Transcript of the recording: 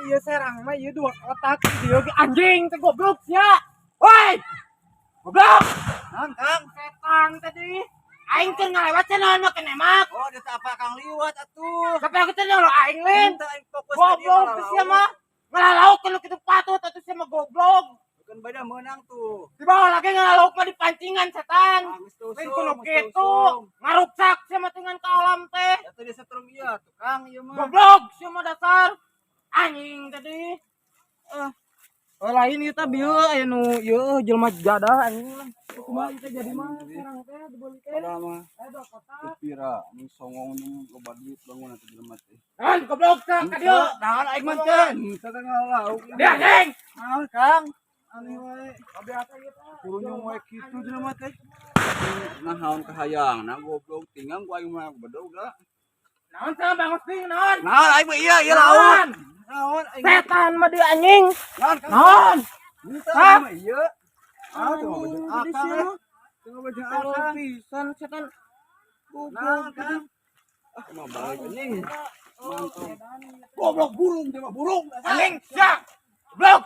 Ieu serang mah ieu dua kotak di dieu ge, anjing teh, goblok sia. Woi! Goblok! Naon, Kang? Setan tadi. Aing keur ngalewat cenah make nembak. Oh, da apa Kang liwat atuh. Tapi aku teh nyolo aing lin. Henteu, aing fokus ka dieu. Goblok tuh sia mah. Ngalalauk kalau kitu patut atuh sia mah, goblok. Bukan beda menang tuh. Di bawah lagi ngalalauk mah di pancingan setan. Ah, geus teu Lain usum, kuno geus teu kitu. usum. Ngaruksak sia mah dengan ke alam teh. Ya tadi setrum ieu tuh, Kang, ieu mah. Goblok sia mah dasar. Anjing tadi. Eh. Oh, lain ieu teh bieu aya nu ieu jelema jadah anjing lah. Kumaha ieu teh jadi mah serang teh dibeli teh. Padahal mah Eh, dua kotak. Pira ini songong nu loba duit bangun atuh jelema teh. Naon goblok teh ka dieu? Naon aing mah teh? Henteu teh ngalauk. Dia anjing. Naon, Kang? Aneh wae. Biasa ieu teh. Kurunyung wae kitu jelema teh. Naon kahayangna, goblok, tinggal ku aing mah bedog da. Naon sia bangun sing naon? Naon aing mah iya iya lauk. Naon? Naon aing? Setan mah dia anjing. Naon, Kang? Naon? Henteu Hah? aing mah ieu. Ah, teu ngabejeng Anjing, akang sia eh. mah. Teu ngabejeng Kalau akang. pisan setan. Naon, Goblok. Kang? Ah, mah balik anjing. Mantap. Goblok, burung dia mah burung. Anjing sia. Goblok.